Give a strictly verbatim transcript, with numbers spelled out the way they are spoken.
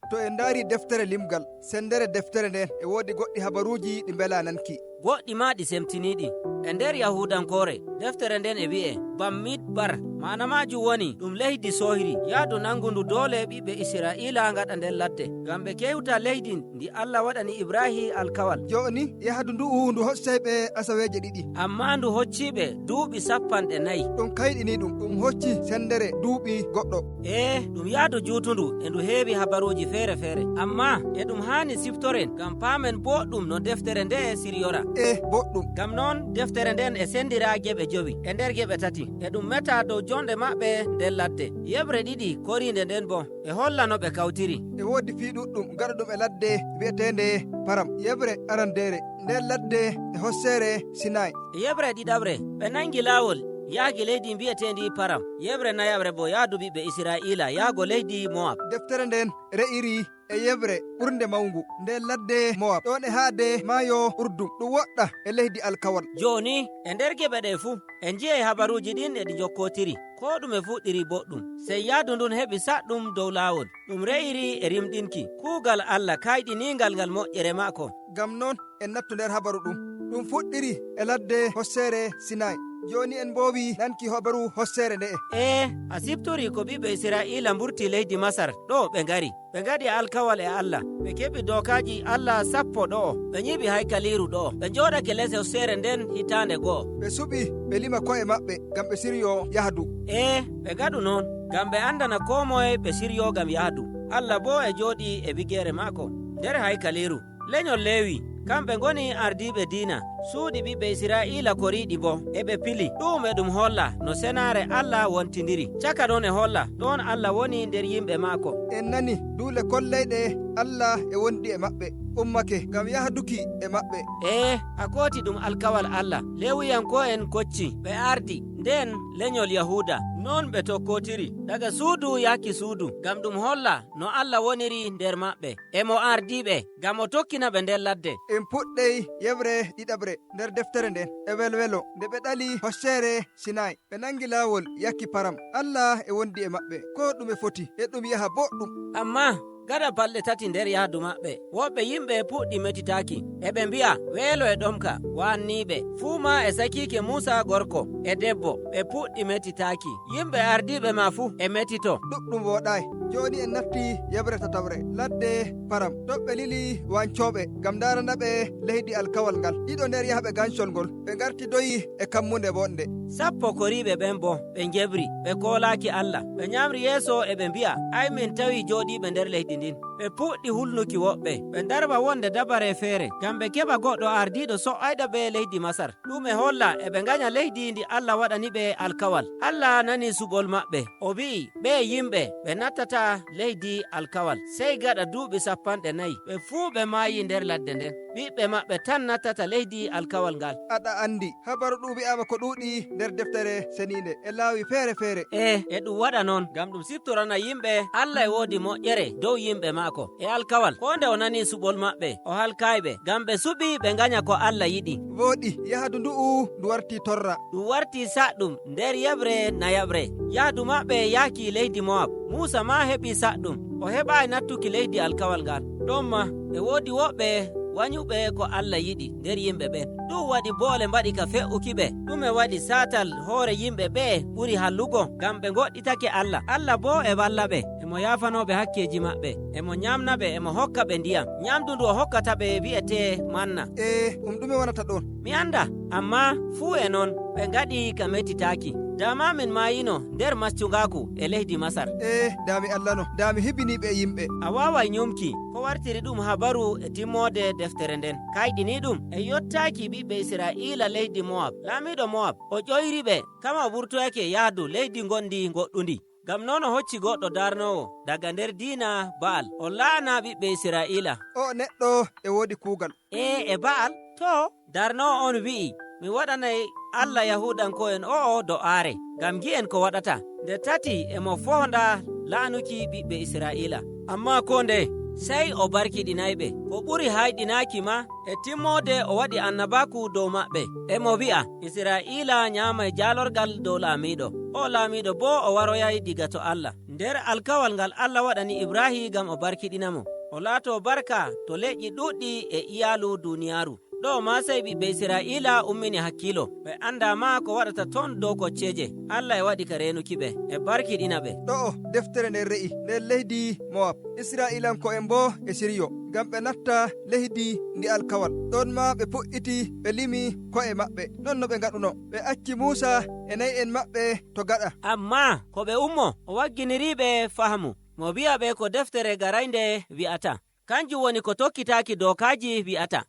To en ndaari deftere limgal, senndere deftere nden e woodi goɗɗi habaruuji ɗi mbelaa nanki. Goɗɗi maa ɗi semtiniiɗi. E nder Yahuudankoore, deftere nden e wi'ee, Bamidbar, maana maajum woni ɗum leydi sooyri. Yahdu nanngu ndu doole ɓiɓɓe Isra'iila ngaɗa nder ladde, ngam ɓe kewta leydi ndi Allah waɗani Ibraahim alkawal. Jooni, yahdu ndu'u ndu hoccay ɓe asaweeje ɗiɗi. Ammaa ndu hoccii ɓe duuɓi sappanɗe nayi. Ɗum kayɗinii ɗum, ɗum hocci senndere duuɓi goɗɗo. Ee, ɗum yahdu juutundu e ndu heewi habaruuji feere-feere. Ammaa e ɗum haani siftoren ngam paamen booɗɗum no deftere nde siryora. Ee, booɗɗum. Ngam non, deftere nden e senndira geɓe jowi e nder geɓe tati. E ɗum meta dow jonɗe maɓɓe nder ladde. Yeɓre ɗiɗi koriinde nden boo e holla no ɓe kawtiri. E woodi fii ɗuɗɗum gaɗuɗum e ladde wi'eteende Param. Yeɓre arandeere, nder ladde e hosere Sinay. E yeɓre ɗiɗaɓre, ɓe nangi laawol yahki leydi mbi'eteendi Param. Yeɓre nayaɓre boo yahdu ɓiɓɓe Isra'iila yahgo leydi Mo'ab. Deftere nden re'iri e yeɓre ɓurnde mawngu nder ladde Mo'ab, ɗon e haade maayo Urdun, ɗum woɗɗa e leydi alkawal. Jooni, e nder geɓe ɗe fuu, en nji'ay habaruuji ɗin e ɗi njokkootiri. Koo ɗume fuɗɗiri boɗɗum, sey yahdu ndun heɓi saɗɗum dow laawol. Ɗum re'iri e rimɗinki kuugal Allah kayɗiniingal ngal moƴƴere maako. Ngam non, en nattu nder habaru ɗum. Ɗum fuɗɗiri e ladde hosere Sinay. Jooni en mboowi nanki habaru hosere nde'e. Ee, a siftori ko ɓiɓɓe Isra'iila mburti leydi Masar, ɗo ɓe ngari. Ɓe ngaɗi alkawal e Allah. Ɓe keɓi dookaaji Allah sappo ɗo'o. Ɓe nyiɓi haykaliiru ɗo'o. Ɓe njooɗake les hosere nden hitaande go'o. Ɓe suɓi ɓe lima ko'e maɓɓe ngam ɓe siryo yahdu. Ee, ɓe ngaɗu non, ngam ɓe andana koo moye ɓe siryo ngam yahdu. Allah boo e jooɗii e wigeere maako nder haykaliiru. Lenyol Leewi, kamɓe ngoni ardiiɓe diina, suuɗi ɓiɓɓe Isra'iila koriiɗi boo, e ɓe pili. Ɗu'um e ɗum holla no senaare Allah wontindiri. Caka ɗon e holla, ɗon Allah woni nder yimɓe maako. En nani duule kolleyɗe Allah e wondi e maɓɓe, ummake ngam yahduki e maɓɓe. Ee, a kooti ɗum alkawal Allah. Leewiyanko'en kocci, ɓe ardi, nden lenyol Yahuuda. Non ɓe tokkootiri, daga suudu yahki suudu, ngam ɗum holla no Allah woniri nder maɓɓe. E mo ardiiɓe, ngam o tokkina ɓe nder ladde. En puɗɗey yeɓre ɗiɗaɓre nder deftere nden e welwelo, nde ɓe ɗali hosere Sinay. Ɓe nangi laawol yahki Param. Allah e wondi e maɓɓe. Koo ɗume foti, e ɗum yaha boɗɗum. Ammaa gaɗa balɗe tati nder yahdu maɓɓe, woɓɓe yimɓe puɗɗi metitaaki. E ɓe mbi'a, weelo e ɗomka waanniiɓe. Fuu maa e sakiike Muusa gorko e debbo, ɓe puɗɗi metitaaki. Yimɓe ardiiɓe ma fuu e metito. Ɗuɗɗum wooɗaay. Jooni en natti yeɓre tataɓre, ladde Param. Ɗon ɓe lili wancooɓe ngam ndaarana ɓe leydi alkawal ngal. Ɗiɗo nder yahɓe gancol ngol, ɓe ngartidoyi e kammunde bonde. Sappo koriiɓe ɓen boo, ɓe njeɓri, ɓe koolaaki Allah. Ɓe nyaamri yeeso e ɓe mbi'a, ay, min tawi jooɗiiɓe nder leydi ndin. Ɓe puɗɗi hulnuki woɓɓe, ɓe ndarwa wonde dabare feere, ngam ɓe keɓa goɗɗo ardiiɗo so'ayɗo ɓe leydi Masar. Ɗum e holla e ɓe nganya leydi ndi Allah waɗani ɓe alkawal. Allah nani suɓol maɓɓe, o wi'i, ɓe yimɓe ɓe nattata leydi alkawal, sey gaɗa duuɓi sappanɗe nayi, ɓe fuu ɓe maayi nder ladde nden. Ɓiɓɓe maɓɓe tan nattata leydi alkawal ngal. Aɗa andi, habaru ɗum wi'aama ko ɗuuɗi nder deftere seniinde e laawi feere-feere. E, e ɗum waɗa non, ngam ɗum siftorana yimɓe Allah e woodi moƴƴere dow yimɓe maako. E alkawal, koo nde o nani suɓol maɓɓe, o halkaay ɓe, ngam ɓe suɓi ɓe nganya ko Allah yiɗi. Wooɗi, yahdu ndu'u ndu warti torra. Ɗum warti saɗɗum nder yeɓre nayaɓre. Yahdu maɓɓe yahki leydi Mo'ab. Muusa maa heɓi saɗɗum. O heɓaay nattuki leydi alkawal ngal. Ɗon maa, e woodi woɓɓe wanyuɓe ko Allah yiɗi nder yimɓe ɓen. Ɗum waɗi boole mbaɗi ka fe'uki ɓe. Ɗume waɗi saatal hoore yimɓe ɓe'e ɓuri hallugo? Ngam ɓe ngoɗɗitake Allah. Allah boo e walla ɓe. E mo yaafanoo ɓe hakkeeji maɓɓe. E mo nyaamna ɓe, e mo hokka ɓe ndiyam. Nyaamdu ndu o hokkata ɓe wi'etee manna. Ee, ɗum ɗume wonata ɗon? Mi andaa, ammaa fuu e non ɓe ngaɗi ka metitaaki. Daa maa min maayino nder maccungaaku e leydi Masar. Ee, daa mi Allano, daa mi hibinii ɓe e yimɓe. A waaway nyumki ko wartiri ɗum habaru e timmoode deftere nden. Kayɗiniiɗum e yottaaki ɓiɓɓe Isra'iila leydi Mo'ab. Laamiiɗo Mo'ab, o ƴoyri ɓe, kama o ɓurtoyake yahdu leydi ngondi ngoɗɗundi. Ngam non o hocci goɗɗo darnoowo daga nder diina Ba'al. O la'ana ɓiɓɓe Isra'iila. O'o neɗɗo e woodi kuugal. Ee, e Ba'al? Too, darnoowo on wi'i, mi waɗanay Allah Yahuudanko'en o'o do'aare, ngam ngi'en ko waɗata. Nde tati e mo foonda la'anuki ɓiɓɓe Isra'iila. Ammaa koo ndeye, sey o barkiɗinay ɓe. Ko ɓuri hayɗinaaki maa, e timmoode o waɗi annabaaku dow maɓɓe. E mo wi'a, Isra'iila nyaamay jaalorgal dow laamiiɗo. O'o laamiiɗo boo o waroyay diga to Allah. Nder alkawal ngal Allah waɗani Ibrahim ngam o barkiɗina mo, o laatoo barka to leƴƴi ɗuuɗɗi e iyaalu duniyaaru. Ɗo'o maa sey ɓiɓɓe Israa'iila ummini hakkiilo, ɓe anndaa maa ko waɗata ton dow kocceeje Allah e waɗi ka reenuki ɓe, e barkiɗina ɓe. Ɗo'o deftere nden re'i nder leydi Mo'ab. Israa'iilanko'en boo e siryo ngam ɓe natta leydi ndi alkawal. Ɗon maa ɓe puɗɗiti ɓe limi ko'e maɓɓe, non no ɓe ngaɗuno. Ɓe acci Muusa e nayi'en maɓɓe to gaɗa. Ammaa ko ɓe ummo, o wagginirii ɓe fahamu, mo wi'a ɓe ko deftere garaynde wi'ata. Kanjum woni ko tokkitaaki dookaaji wi'ata.